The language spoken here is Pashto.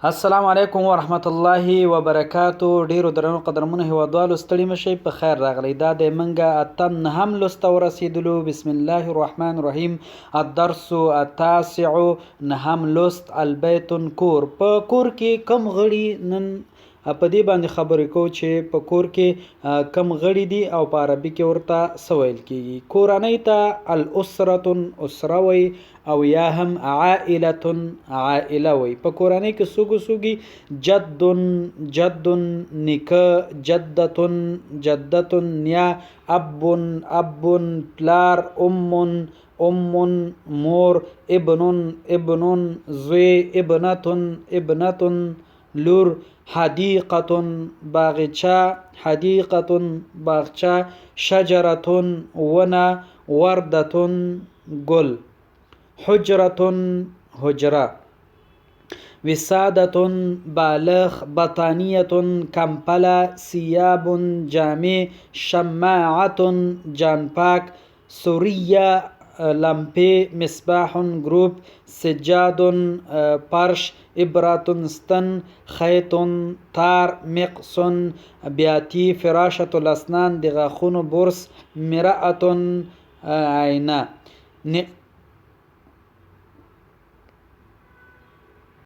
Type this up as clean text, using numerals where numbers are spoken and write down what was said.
السلام علیکم ورحمت الله وبرکاتو. ډیرو درنو قدرمنو هیوادوالو، ستړي مشي، په خیر راغلی. دا د منګه اتم نهم لوست ته ورسېدلو. بسم الله الرحمن الرحیم. الدرس التاسع، نهم لوست، البیت کور. په کور کې کم غړي؟ نن په دې باندې خبرې کوو چې په کور کې کم غړي دي او په عربي کې ورته څه ویل کیږي. کورنۍ ته الاسره اسره وایي او یا هم عائله عائله وایي. په کورنۍ کې څوک اوسېږي؟ جد جد نیکه، جدة جدة نیا، اب اب پلار، ام ام مور، ابن ابن زوی، ابنة ابنة لور، حدیقة باغچه، حدیقة باغچه، شجرة ونه، وردة ګل، حجرة حجره، وسادة بالغ، بطانية کمپله، ثياب جامې، شماعة جانپاک، ثريا لمپې، مصباح ګروپ، سجاد فرش، ابرة ستن، خيط تار، مقص بیاتی، فراشة الاسنان د غاښونو برس، مرأة آینه.